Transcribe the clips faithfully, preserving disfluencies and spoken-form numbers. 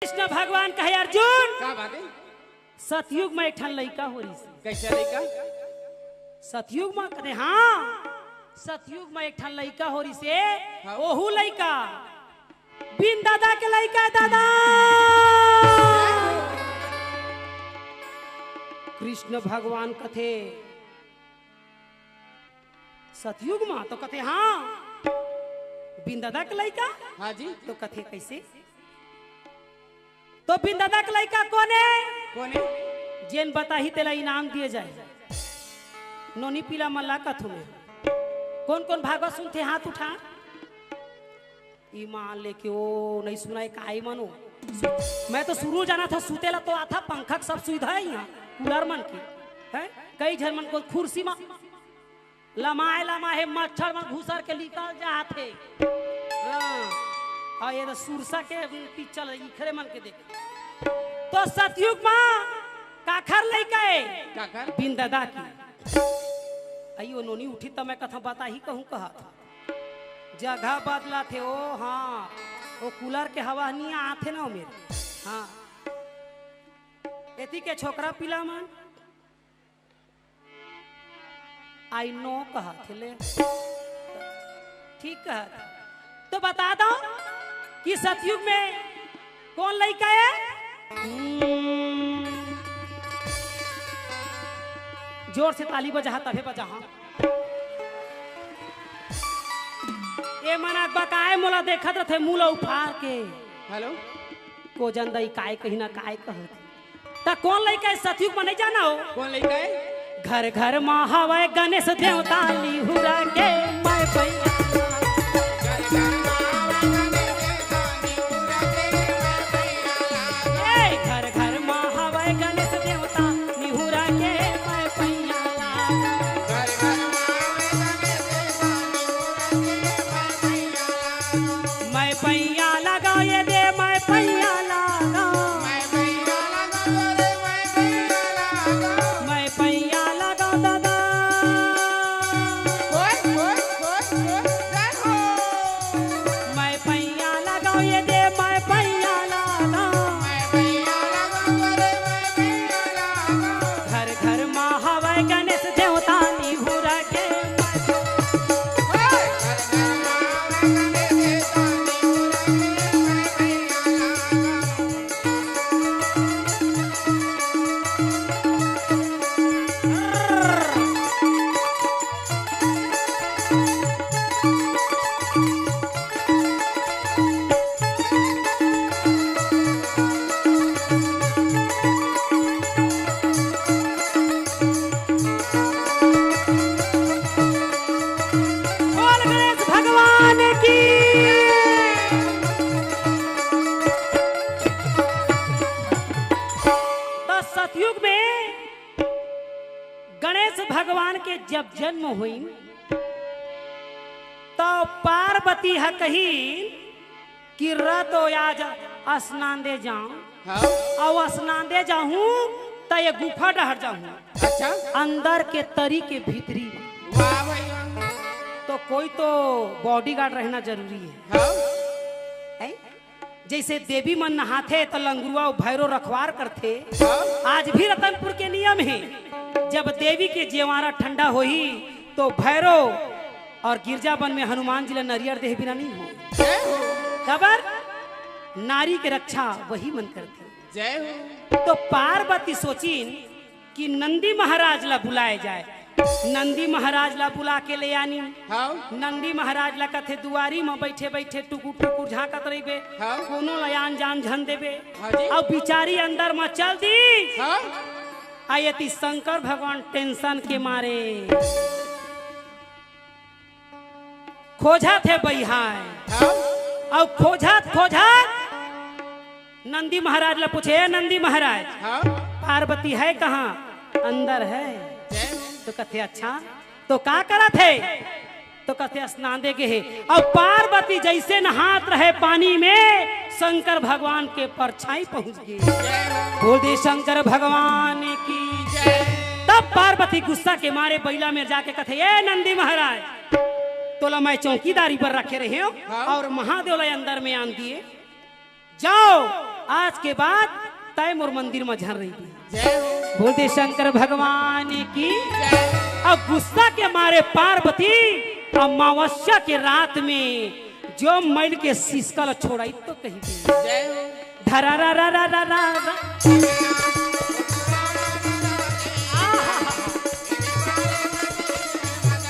कृष्ण भगवान कहे, अर्जुन, का बात है? सतयुग म एक ठन लइका हो रिहिसे। कइसे लइका? सतयुग म कथे, हाँ, सतयुग म एक ठन लइका हो रिहिसे। हाँ। ओहू लइका बिन ददा के लइका हे, ददा। कृष्ण भगवान कथे, सतयुग म तो कथे, हाँ, बिन ददा के लइका। हाँ जी। तो कथे, कइसे? तो बिन ददा के लइका कोन हे? कोन हे? जेन बताही तेला इनाम दिए जाए। नोनी पीला मन ला कथू में। कोन कोन भागवत सुनथे, हाथ उठा। ईमान लेके ओ नइ सुनाय काय मनो। मैं तो सुरू जानथंव सुते ला तो आथे, पंखा के सब सुविधा हे इहाँ, कूलर मन के। हैं? कई झन मन के खुर्सी म लमाय लमाय हे, मच्छर मन घुसर के निकल जाथे। हाँ। अउ ये तो सुरसा के पिक्चर इखरे मन के देख। तो सतयुग म काखर लइका हे? काखर? बिन ददा के। अई ओ नोनी उठी त मैं कथंव बताही कहूँ कहत। जगह बदलाथे ओ, हाँ, ओ कूलर के हवा नइ आथे ना ओ मेर। हाँ, एती के छोकरा पीला मन I know कहत हे ले। ठीक कहत। तो बता दो कि सतयुग में कोन लइका हे? हम्म। जोर से ताली बजाहा, तभे बजाहा। ए मन अकबकाय मोला देखत रथे मुँह ल उफार के। हेलो। को जन दई काय कही ना काय कहत। त कोन लइका हे सतयुग म नइ जाना हो? कोन लइका हे? घर घर म हवय गणेश देवता निहुरा के मैं पैया। ए, घर घर म हवय गणेश देवता निहुरा के मैं पैया। मैं पैया लगा ये दे, मैं पैया लगा। मैं पैया लगा दादा। मैं पैया लगा ये दे, मैं पैया लगा। घर घर म हवय गणेश देवता निहुरा के। बोल गणेश भगवान की। त सतयुग में गणेश भगवान के जब जन्म होइन, त पार्वती ह कहिन कि र तो आज स्नान दे जाऊं, हाँ। अउ स्नान दे जाहूं त ये गुफा डहर जाहूं। अच्छा। अंदर के तरी के भीतरी। वाह भाई वाह। तो कोई तो बॉडीगार्ड रहना जरूरी है। हाँ। हैं? जइसे देवी मन नहाथे त लंगुरवा अउ भैरो रखवार करथे। हाँ। आज भी रतनपुर के नियम हे, जब देवी के जेवारा ठंडा होही तो भैरो अउ गिरजा बन में हनुमान जी ला नरियर देहे बिना नइ हो। जय हो। काबर? नारी के रक्षा वही मन करथे। जय हो। तो पार्वती सोचिन कि नंदी महाराज ला बुलाए जाए। नंदी महाराज ला बुला के ले आनी। हाँ। नंदी महाराज ला कथे दुआरी म बइठे बइठे टुकुर टुकुर झांकत रहिबे। हाँ। कोनो ला आन जान झन देबे। हाँ जी। अउ बिचारी अंदर म चल दिस। हाँ। अउ एती शंकर भगवान टेंशन के मारे खोजत हे बइहाय। हाँ। अउ खोजत खोजत नंदी महाराज ला पूछे, "ए नंदी महाराज, हाँ। पार्वती है कहाँ?" "अंदर है।" जय हो। तो कथे, "अच्छा, तो का करत हे?" तो कथे, "स्नान दे गे हे।" अउ पार्वती जइसे नहात रहे पानी में, शंकर भगवान के परछाई पहुंच गे। बोल दे शंकर भगवान की। तब पार्वती गुस्सा के मारे बइला में जाके कथे, "ए नंदी महाराज, तोला मैं चौकीदारी बर रखे रहेंव हाँ। अउ महादेव ला अंदर में आन दिए, जाओ आज के बाद तय मोर मंदिर म झन रहिबे। जय हो। बोल दे शंकर भगवान की। जय। अब गुस्सा के मारे पार्वती अमावस्या के रात में जो मैल के सिसका ल छोड़ाई तो कही दे। जय हो। धरा रा रा रा रा रा रा। आहा।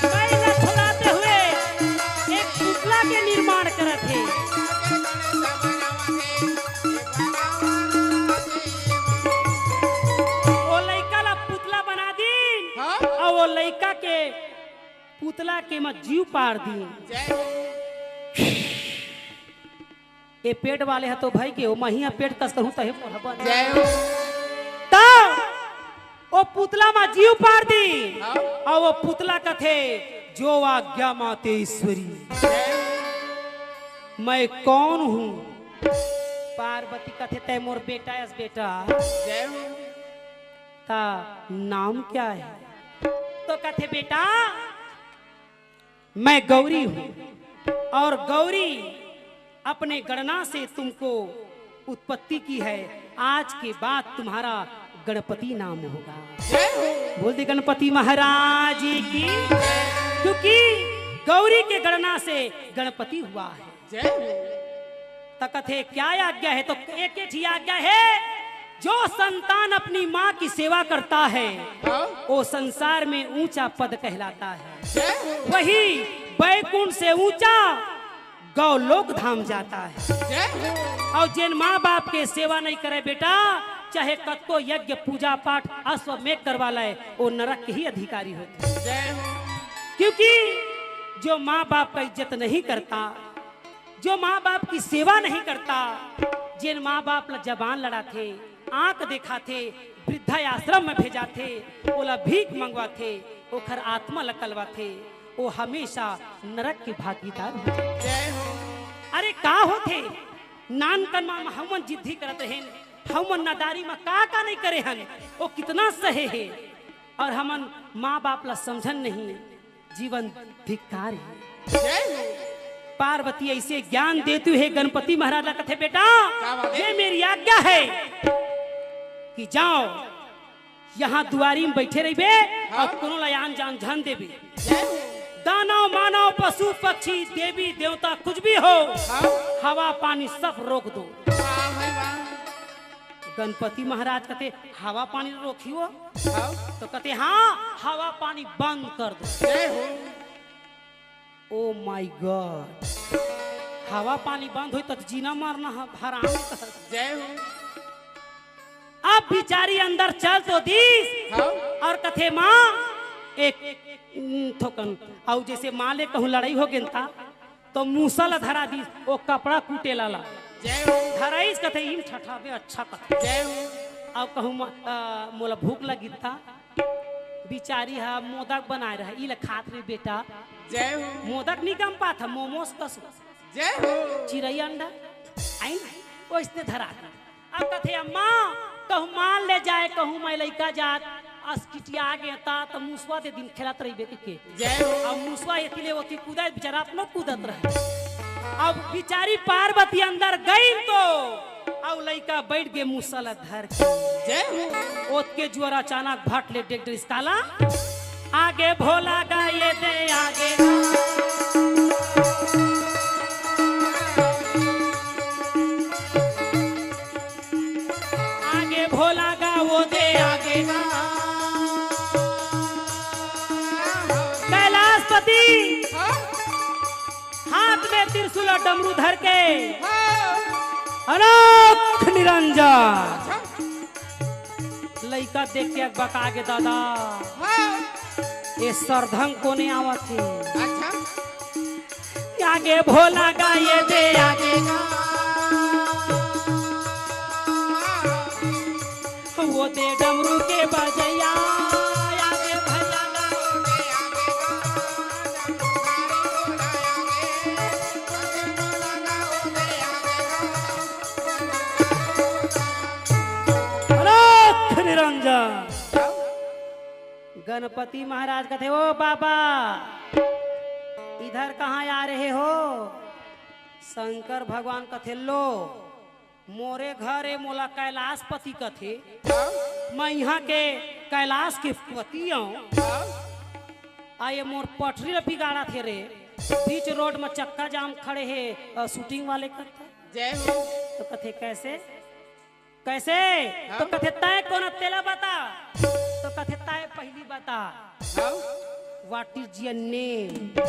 मैल ल छोड़ाते हुए एक पुतला के निर्माण करत हे। ओ लइका ला पुतला बना दीन, हाँ? अउ ओ लइका के पुतला के म जीव पार दीन। जय हो। ए पेट वाले ह तो भई के ओ महिया पेट कस कहूं तहे मोर बन। जय हो। त ओ पुतला म जीव पार दीन, हाँ? अउ ओ पुतला कथे, "जो आज्ञा माते ईश्वरी।" जय हो। मैं कौन हूँ? पार्वती कथे, "तय मोर बेटा अस बेटा।" जय हो। ता नाम क्या है? तो कथे, "बेटा, मैं गौरी हूँ और गौरी अपने गणना से तुमको उत्पत्ति की है। आज के बाद तुम्हारा गणपति नाम होगा।" जय हो। बोल दे गणपति महाराज की। क्योंकि गौरी के गणना से गणपति हुआ है। जय हो। त कथे, "क्या आज्ञा है?" तो एक ही आज्ञा है, जो संतान अपनी माँ की सेवा करता है, हाँ? वो संसार में ऊंचा पद कहलाता है। जय हो। वही बैकुंठ से ऊंचा गौलोक धाम जाता है। जय हो। अउ जेन माँ बाप के सेवा नहीं करे बेटा, चाहे कतको यज्ञ पूजा पाठ अश्वमेघ करवा ले, वो नरक के ही अधिकारी होथे। जय हो। क्योंकि जो माँ बाप का इज्जत नहीं करता, जो माँ बाप की सेवा नहीं करता, जेन माँ बाप ला जबान लड़ाथे, आंख देखाथे, वृद्धाश्रम में भेजाथे, ओला भीख मंगवाथे, ओखर आत्मा ला कलवाथे, वो हमेशा नरक के भागीदार होथे। जय हो। अरे का होथे? नानकन मा हमन जिद्दी करत रहेन, हमन नादारी मा का का नहीं करे हन, वो कितना सहे हे, अउ हमन माँ बाप ला समझन नहीं। जीवन धिक्कार है। जय हो। पार्वती ऐसे ज्ञान देती है गणपति महाराज ला, कथे, "बेटा, का बात है? ये मेरी आज्ञा है कि जाओ, यहाँ दुआरी में बैठे रहिबे हाँ। अउ कोनो ला आन जान झन देबे। जय हो। दानव, मानव, पशु, पक्षी, देवी, देवता, कुछ भी हो, हाँ। हवा, पानी सब रोक दो।" वाह भाई वाह। गणपति महाराज कथे, "हवा पानी रोकियो?" हाँ। तो कथे, "हाँ, हवा पानी बंद कर दो।" जय हो। Oh my God, हवा पानी बंद होई त जीना मरना ह-, हराम कर। जय हो। अब बिचारी अंदर चल तो दीस हाँ। अउ कथे, "माँ, एक, उम, थोकन।" अउ जैसे माँ ले कहूँ लड़ाई हो गेन ता, तो मूसा ला धरा दीस, ओ कपड़ा कूटे लाला। जय हो। धराइस कथे, "इन ठठाबे अच्छा कथे।" जय हो। अउ कहूँ म-, अ, मोला भूख लगिस ता, बिचारी हा मोदक बनाए रहा, "ई ले खात रे बेटा।" जय हो। मोदक नी गम पात हा, मोमोस कस। जय हो। चिरई अंडा, आइन, ओइसने धरा दीस। अब कथे, "अम्मा, कहूँ माल ले जाए, कहूँ मैं लइका जात, अस किटिया गे ता, त मुसवा दे दिन खेलत रहिबे के।" जय हो। अब मुसवा एती ले ओती कूदत, बेचारा अपनो कूदत रहे। अब बिचारी पार्वती अंदर गई तो, अब लइका बैठ गे मुसा ला धर के। जय हो। ओतके जुआर अचानक भट ले डेग डरिस काला। आगे भोला गा ये दे आगे। आगे भोला गा वो दे आगे। कैलाशपति हाँ? हाथ में त्रिशूल अउ डमरू धर के हाँ। अलख निरंजन। अच्छा। लइका देख के अकबका गे दादा। हाँ। ए सरधंग कोने आवत हे? अच्छा। आगे भोला गा ये दे आगे। वो दे डमरू के बजैया, आगे भैया गा। अलख निरंजन। गणपति महाराज कथे, "ओ बाबा, इधर कहाँ आ रहे हो?" शंकर भगवान कथे, "लो, मोरे घर ए मोला कैलाशपति कथे। हाँ? मैं इहाँ के कैलाश के पति आंव। हाँ? आ ये मोर पटरी ल बिगाड़त हे रे। बीच रोड म चक्का जाम खड़े हे, अ, शूटिंग वाले करता। जय हो। तो कथे, "कैसे? कैसे?" हाँ? तो कथे, "तैं कोन अस तेला बता।" तो कथे, "तैं पहिली बता।" हाँ? "What is your name?"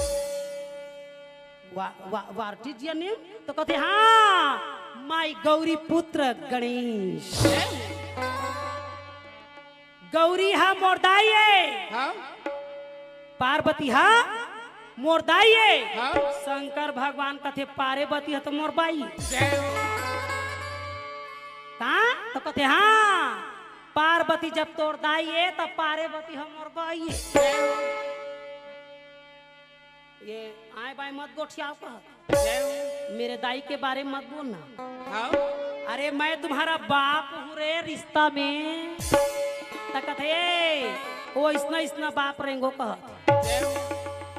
वा-, वा-, "What is your name?" तो कथे, "हाँ, my गौरी पुत्र गणेश।" गौरी हा मोर दाई ए। हाँ? पार्वती हा मोर दाई ए। हाँ? शंकर भगवान कथे, "पार्वती हा तो मोर बाई।" जय हो। का? तो कथे, "हाँ, पार्वती जब तोर दाई ए, तब पार्वती हा मोर बाई ए।" जय हो। ये आए बाएं मत गोठियाव कहत। जय हो। मेरे दाई के बारे में मत बोलना। हाँ। अरे, मैं तुम्हारा बाप हूँ रे, रिश्ता में। त कथे, "ए, वो इसना, इसना बाप रेंगो," कहत। जय हो।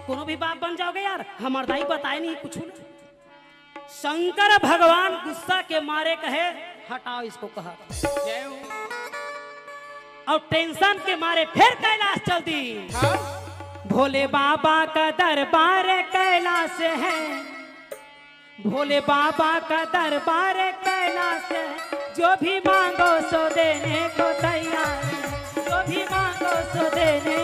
कोनो भी बाप बन जाओगे यार, हमार दाई बताए नहीं कुछ ना। शंकर भगवान गुस्सा के मारे कहे, "हटाओ इसको," कहत। जय हो। अउ tension के मारे फेर कैलाश चल दी। हाँ? भोले बाबा का दरबार कैलाश है, भोले बाबा का दरबार कैलाश है, जो भी मांगो सो देने को तैयार है, जो भी मांगो सो देने।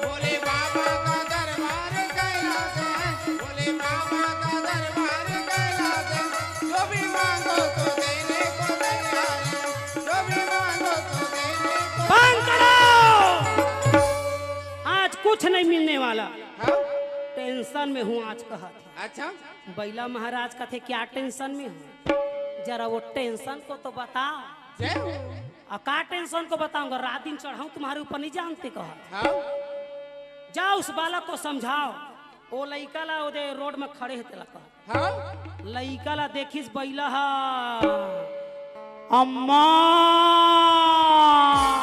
भोले बाबा का दरबार कैलाश है, भोले बाबा का दरबार कैलाश है, जो भी मांगो तो देने को तैयार है, जो भी मांगो तो देने को। बंद करो, आज कुछ नहीं मिलने वाला। हाँ? Tension में हूँ आज, कहत हे। अच्छा। बइला महाराज कथे, "क्या tension में हो? जरा वो tension को तो बताओ।" जय हो। "आ, का tension को बताऊंगा? रात दिन चढ़ाऊं तुम्हारे ऊपर, नहीं जानते," कहा। हाँ। "जाओ, उस बालक को समझाओ।" ओ लइका ला ओदे रोड में खड़े हे तेला कहा। हाँ। लइका ला देखिस बइला हा, "अम्मा,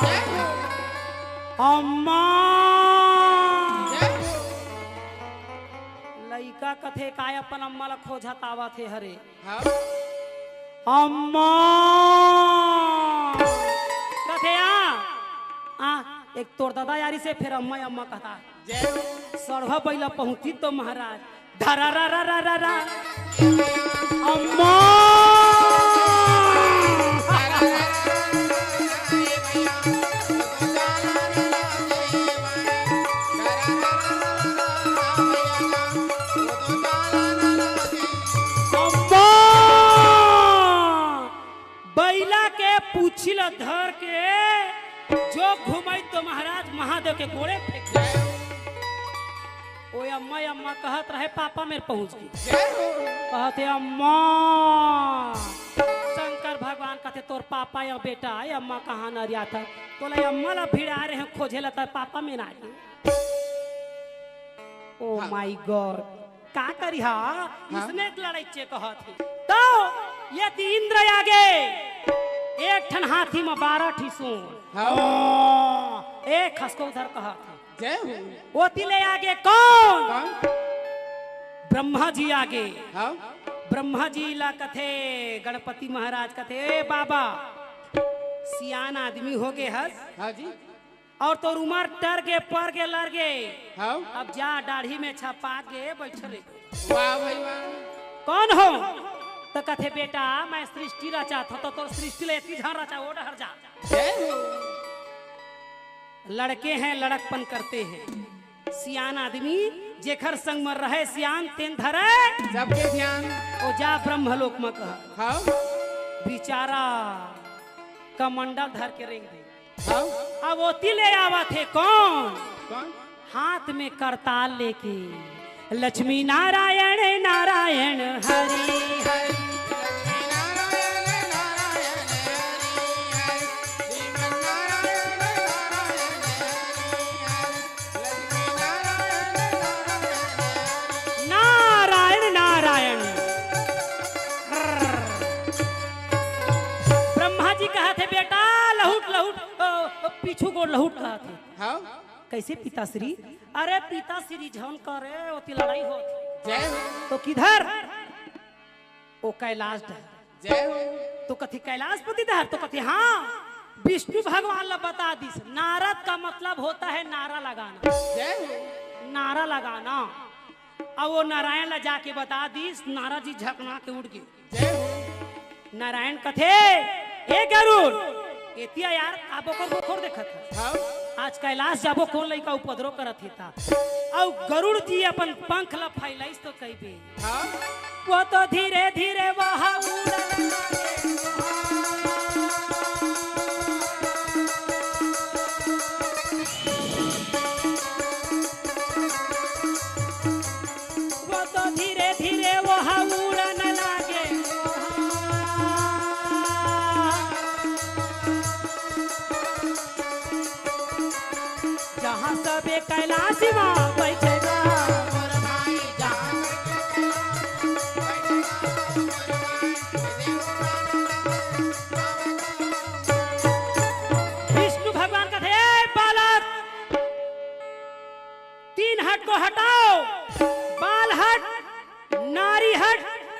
जय हो। अम्मा।" जय हो। लइका कथे, "काय अपन अम्मा ला खोजत आवत हे हरे?" हाँ। "अम्मा।" कथे, "आ, आ, एक तोर ददा यारी से फेर अम्मा, अम्मा कहता।" जय हो। सड़वा बइला पहुंची तो महाराज, धरा रा रा रा रा रा। अम्मा। अम्मा। बइला के पूछी ल धर के जो घुमाई तो महाराज महादेव के गोड़े फेंक दे। ओ अम्मा, अम्मा कहत रहे, पापा मेर पहुंच गे। जय हो। कहत हे, "अम्मा।" शंकर भगवान कहत हे, "तोर पापा या बेटा, ये अम्मा कहाँ नरियात हे?" तोला अम्मा ला भिड़ा रहे हैं खोजे ला, तोर पापा मेर आ गे। Oh हाँ। My God, का करिहा? हाँ। इसने एक लड़ाई चे कहत हे। तो ये ती इंद्र आगे, एक ठन हाथी में बारह ठी सूंड। हाँ। एक हंस को उधर कहत हे। जय हो। ओती ले आगे कौन? कौन? ब्रह्मा जी आगे। हाँ। ब्रह्मा जी ला कथे, गणपति महाराज कथे, "ए बाबा, सियान आदमी हो गे हस। हाँ जी। और तोर उमर टर गे, पर गे, लर गे। हाँ। अब जा, डाढ़ी में छपा गे, बैठ रे।" वाह भाई वाह। "कौन हो?" तो कथे, "बेटा, मैं सृष्टि रचाथंव।" "तो तोर सृष्टि ले एती झन रचा, ओ डहर जा।" जय हो। लड़के हैं, लड़कपन करते हैं। सियान आदमी जेखर संग म रहे सियान, तेन धरे सबके ध्यान। ओ जा ब्रह्मलोक म कह। हाँ। बिचारा कमंडल धर के रेंग दे। हाँ। अब ओती ले आवत हे कौन? कौन? हाथ में करताल लेके, "लक्ष्मी नारायण नारायण हरि हरि।" नारायण नारायण। ब्रह्मा जी कहत हे, "बेटा, लहुट, लहुट, अ, अ, पीछू गोड़ लहुट," कहत हे। हाँ। "कैसे पिताश्री?" "अरे पिताश्री झन करे, ओती लड़ाई होत हे।" जय हो। तो किधर? ओ कैलाश डहर। जय हो। तो कथे, "कैलाशपति धर?" तो कथे, "हाँ।" विष्णु भगवान ला बता दिस, नारद का मतलब होता है नारा लगाना। जय हो। नारा लगाना। अब वो नारायण ला जाके बता दिस, नारद जी झकना के उड़ गे। जय हो। नारायण कथे, "ए गरुड़, एतिया यार, का बोकर बोकर देखत हस? हाँ। आज कैलाश जाबो, कोन लइका उपद्रव करत हे ता।" अउ गरुड़ जी अपन पंख ला फैलाइस तो कहिबे, हाँ। वो तो धीरे धीरे वहाँ उड़न लगे। वो तो धीरे धीरे वहाँ उड़न लगे। जहाँ सबे कैलाश माँ बैठेगा। विष्णु भगवान कथे, "ए बालक, तीन हट को हटाओ, बाल हट, नारी हट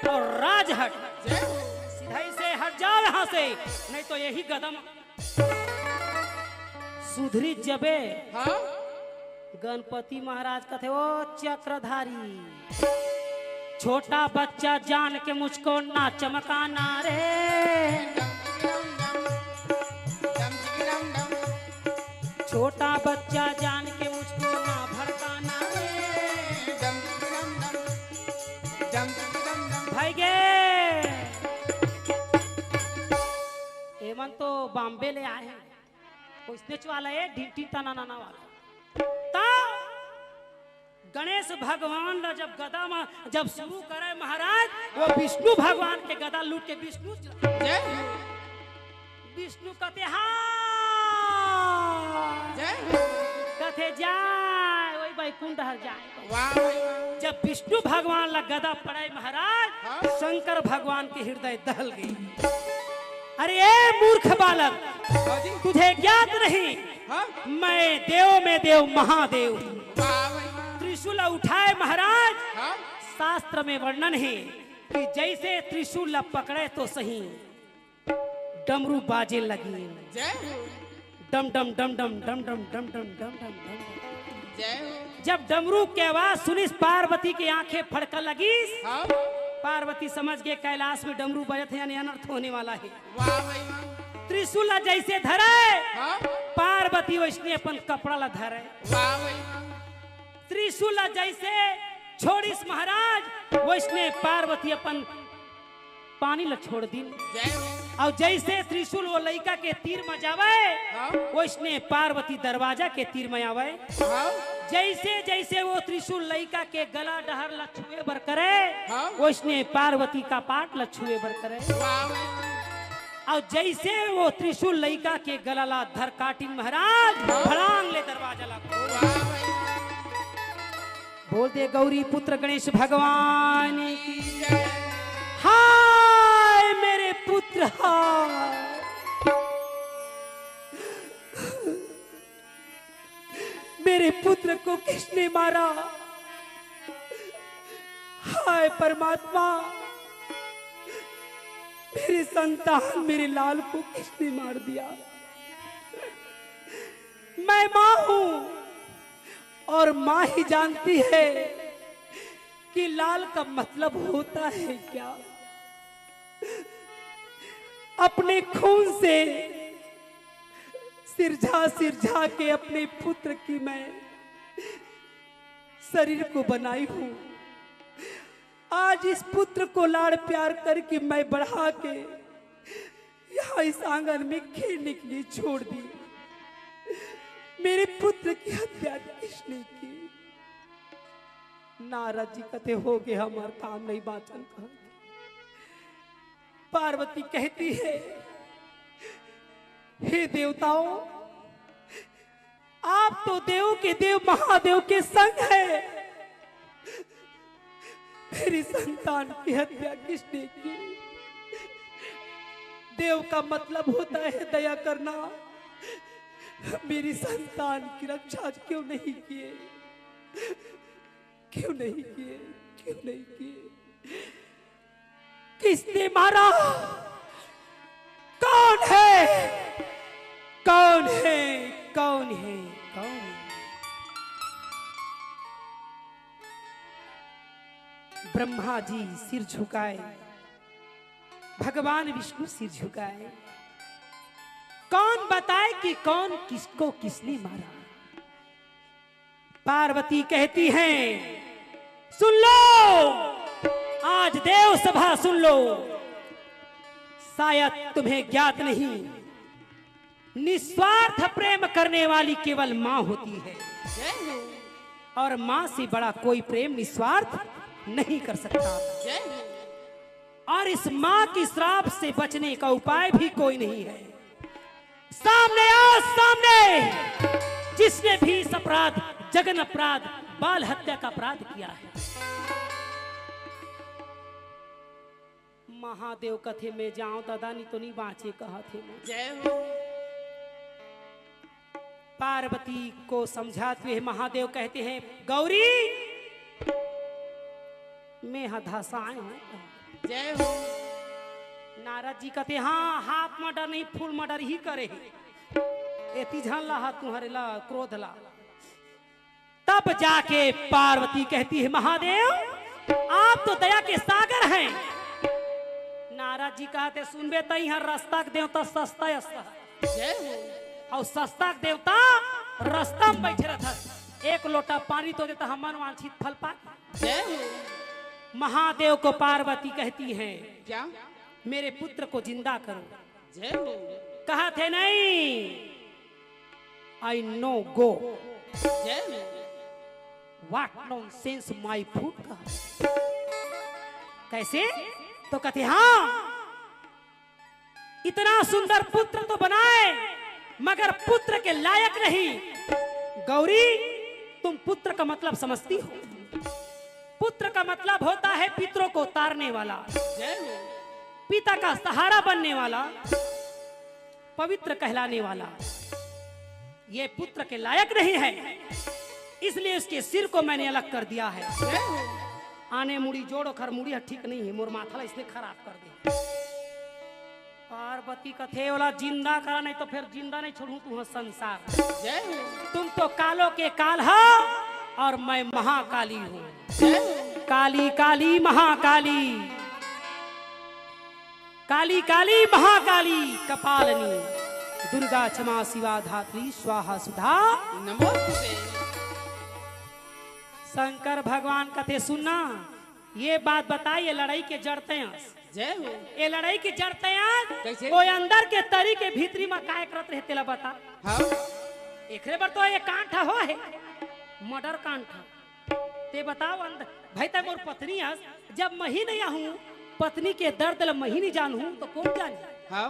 और राज हट। जय हो। सीधा ही से हट जाओ यहाँ से, नहीं तो यही गदम सुधरी जबे।" हाँ। गणपति महाराज कथे, "ओ चक्रधारी, छोटा बच्चा जान के मुझको ना चमकाना रे, छोटा बच्चा जान के मुझको ना भड़काना रे।" भाई गे, एमन तो बॉम्बे ले आए हैं, कोई स्नेच वाला है, ढिंटी तना नाना वाला। ता गणेश भगवान ला जब गदा में जब शुरू करे महाराज, वो विष्णु भगवान के गदा लूट के विष्णु, जय हो। विष्णु कथे, "हाँ।" जय हो। कथे, "जाय, वही बैकुंठ हर जाय।" वाह भाई वाह। जब विष्णु भगवान ला गदा पड़े महाराज, हाँ। शंकर भगवान के हृदय दहल गई। "अरे ए मूर्ख बालक, हाँ जी। तुझे ज्ञात नहीं, हाँ। मैं देव में देव महादेव हूँ।" वाह भाई वाह। त्रिशूल उठाए महाराज, हाँ। शास्त्र में वर्णन है कि जैसे त्रिशूल ला पकड़े तो सही, डमरू बाजे लगी। जय हो। डम डम डम डम डम डम डम डम डम डम डम। जय हो। जब डमरू के आवाज सुनिस, पार्वती के आंखें फड़का लगिस। हाँ। पार्वती समझ गे कैलाश में डमरू बजत हे, यानी अनर्थ होने वाला है। वाह भाई वाह। त्रिशूल ला जैसे धरे, हाँ। पार्वती वैसने अपन कपड़ा ला धरे। वाह भाई वाह। त्रिशूल ला जैसे छोड़िस महाराज, वैसने पार्वती अपन पानी ला छोड़ दिन। जय हो। अउ जैसे त्रिशूल वो लइका के तीर म जावय, हाँ। वैसने पार्वती दरवाजा के तीर म आवय। हाँ। जैसे जैसे वो त्रिशूल लइका के गला डहर ला छुए बर करे, हाँ। वैसने पार्वती कपाट ला छुए बर करे। वाह। अउ जैसे वो त्रिशूल लइका के गला ला धर काटिन महाराज, हाँ। फड़ांग ले दरवाजा ला खोल। वाह। बोल दे गौरी पुत्र गणेश भगवान की। हाय मेरे पुत्र, हाय। मेरे पुत्र को किसने मारा? हाय परमात्मा, मेरी संतान, मेरे लाल को किसने मार दिया? मैं माँ हूँ, और माँ ही जानती है कि लाल का मतलब होता है क्या। अपने खून से सिरझा सिरझा के अपने पुत्र की मैं शरीर को बनाई हूँ। आज इस पुत्र को लाड़ प्यार करके मैं बढ़ा के यहाँ इस आंगन में खेलने के लिए छोड़ दी। मेरे पुत्र की हत्या किसने की? नारद जी कथे, "हो गे हमार काम, नहीं बाँचन।" कहा पार्वती कहती है, "हे देवताओं, आप तो देव के देव महादेव के संग है, मेरी संतान की हत्या किसने की? देव का मतलब होता है दया करना। मेरी संतान की रक्षा क्यों नहीं किए? क्यों नहीं किए? क्यों नहीं किए?" किसने मारा? कौन है? कौन है? कौन है? कौन है? ब्रह्मा जी सिर झुकाए, भगवान विष्णु सिर झुकाए। कौन बताए कि कौन किसको किसने मारा? पार्वती कहती हैं, सुन लो, आज देव सभा सुन लो, शायद तुम्हें ज्ञात नहीं, निस्वार्थ प्रेम करने वाली केवल माँ होती है। जय हो। और माँ से बड़ा कोई प्रेम निस्वार्थ नहीं कर सकता। जय हो। और इस माँ की श्राप से बचने का उपाय भी कोई नहीं है। सामने आओ, सामने, जिसने भी इस अपराध, जघन्य अपराध, बाल हत्या का अपराध किया है। महादेव कथे, मैं जाऊं दादा, नहीं तो नहीं बाँचे, कहत हे मैं। जय हो। पार्वती को समझाते हुए महादेव कहते हैं, गौरी, मैं हा धसाए हूँ। जय हो। नारद जी कहते, हाँ, half murder नहीं, full murder ही करे हे। एती झन ला हा तुम्हारे ला क्रोध ला। तब जाके पार्वती कहती है, महादेव, आप तो दया के सागर हैं। नारद जी कहते, सुनबे, तई हर रस्ता के देवता सस्ता अस्ता। जय हो। और सस्ता के देवता रस्ता में बैठे रहता। एक लोटा पानी तो देता, हमन वांछित फल पाए। जय हो। महादेव को पार्वती कहती है, क्या? मेरे पुत्र को जिंदा करो। जय हो। कहत हे, नहीं, I no go। जय हो। What nonsense, my foot का। कैसे? तो कहते, हाँ, इतना सुंदर पुत्र तो बनाए, मगर पुत्र के लायक नहीं। गौरी, तुम पुत्र का मतलब समझती हो? पुत्र का मतलब होता है पितरों को तारने वाला, जय हो। पिता का सहारा बनने वाला, पवित्र कहलाने वाला। ये पुत्र के लायक नहीं है, इसलिए उसके सिर को मैंने अलग कर दिया है। जय हो। आने मुड़ी जोड़, ओखर मुड़ी ह ठीक नहीं है, मोर माथा ला इसने खराब कर दे। पार्वती कथे, ओला जिंदा करा, नहीं तो फिर जिंदा नहीं छोड़ूं तुंहर संसार। जय हो। तुम तो कालों के काल हो और मैं महाकाली हूँ। जय हो। काली काली महाकाली, काली काली महाकाली कपालिनी, दुर्गा क्षमा शिवा धात्री स्वाहा सुधा नमोस्तुते। शंकर भगवान कथे, सुनना, ये बात बताई, ये लड़ाई के जड़ तैं अस। जय हो। ये लड़ाई के जड़ तैं अस। कैसे? वो अंदर के तरी के भीतरी में काय करत रहे, तेला बता। हाँ। एकरे बर तो ये कांड हो हे, murder कांड। ते बताओ अंदर, भाई, तैं मोर पत्नी अस, जब मही नहीं आहूं, पत्नी के दर्द ल मही नहीं जानहूं, तो कौन जानी? हाँ।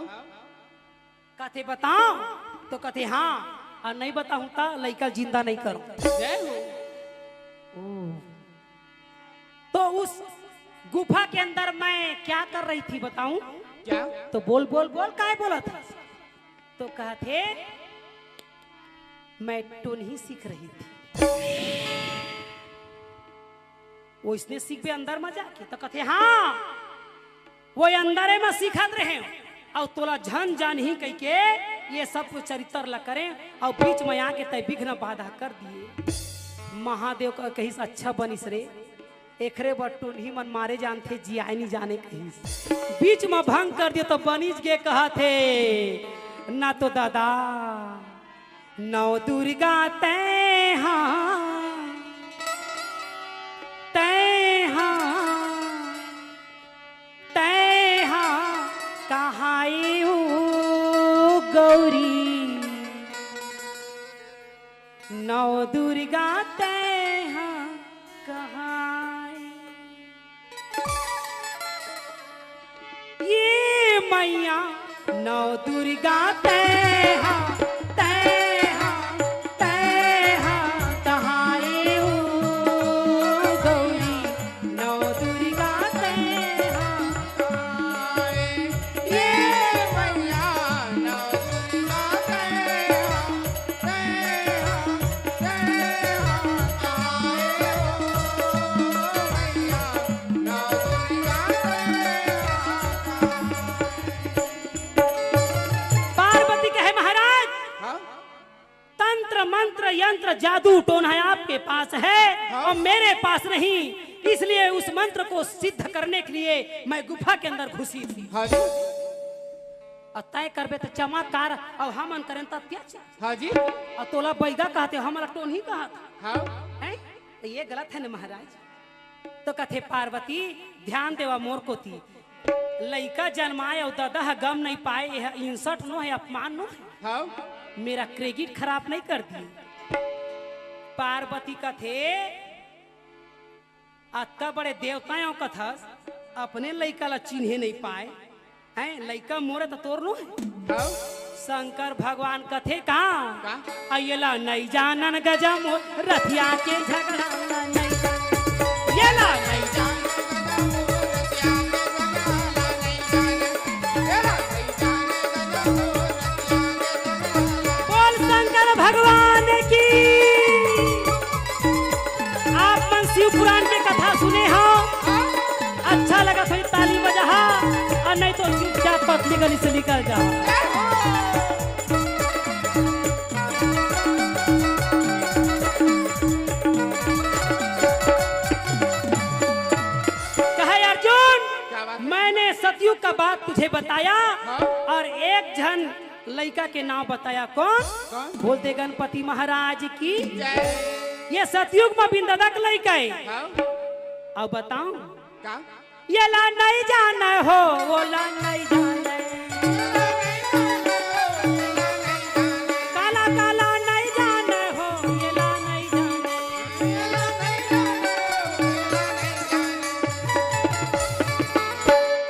कथे बताओ, तो कथे हाँ, और नहीं बताऊं तो लइका जिंदा नहीं करो। जय हो। ओ। तो उस गुफा के अंदर मैं क्या कर रही थी बताऊं? क्या? तो बोल, बोल, बोल, काय बोला था? तो कहत हे, मैं टोनही सीख रही थी। वो इसने सीखबे अंदर में जाके, तो कहते, हाँ, वो अंदरे में सीखत रहे हो, और तोला झन जानही कहिके ये सब कुछ चरित्र ला करे, और बीच में आके तय विघ्न बाधा कर दिए। महादेव का कहिस, अच्छा बनिस रे, एकरे बर टोनही मन मारे जानथे, जियाए नहीं जाने कहिस। बीच में भंग कर दिए तो बनिस गे कहत हे, ना तो दादा, नौ दुर्गा तैं हा, तैं हा, तैं हा, कहाए ओ गौरी। नौ दुर्गा तैं हा कहाए। ये मैया नौ दुर्गा तैं हा, तैं हा, तैं हा कहाए ओ गौरी। नौ दुर्गा तैं हा कहाए। ये मैया नौ दुर्गा तैं हा। जय हो, जय हो, जय हो, मैया, नौ दुर्गा जय हो। यंत्र जादू टोना आपके पास है हाँ। और मेरे पास नहीं, इसलिए उस मंत्र को सिद्ध करने के लिए मैं गुफा के अंदर घुसी थी। हाँ जी। और तय करबे तो चमत्कार और हमन करें तो अत्याचार। हाँ जी। और तोला बैगा कहते, हमला टोनही कहत। हाँ। हैं? तो ये गलत है ना महाराज? तो कथे पार्वती, ध्यान देवा मोर कोती, लइका जन्माए अउ ददा ह गम नहीं पाए, यह insult नो है, अपमान नो है। हाँ। मेरा credit खराब नहीं कर दिए। पार्वती कथे, अतका बड़े देवता हो कथस, अपने लइका ला चिन्हे नहीं पाए, हैं? लइका मोरे तो तोर नो है। हाँ। शंकर भगवान कथे का? का? आ येला नहीं जानन गजम रथिया के झगड़ा नहीं। येला नहीं। बोल शंकर भगवान की। आप मन शिव पुराण के कथा सुने हो, अच्छा लगा तो ताली बजा, और नहीं तो चुपचाप पतली गली से निकल जाओ। कहे अर्जुन, क्या बात है? मैंने सतयुग का बात तुझे बताया हाँ? और एक झन लइका के नाम बताया। कौन? कौन? बोलते गणपति महाराज की। जय। ये सतयुग में बिंददक लइका है। हाँ? अब बताऊं? का? ये ला नहीं जाना हो, वो ला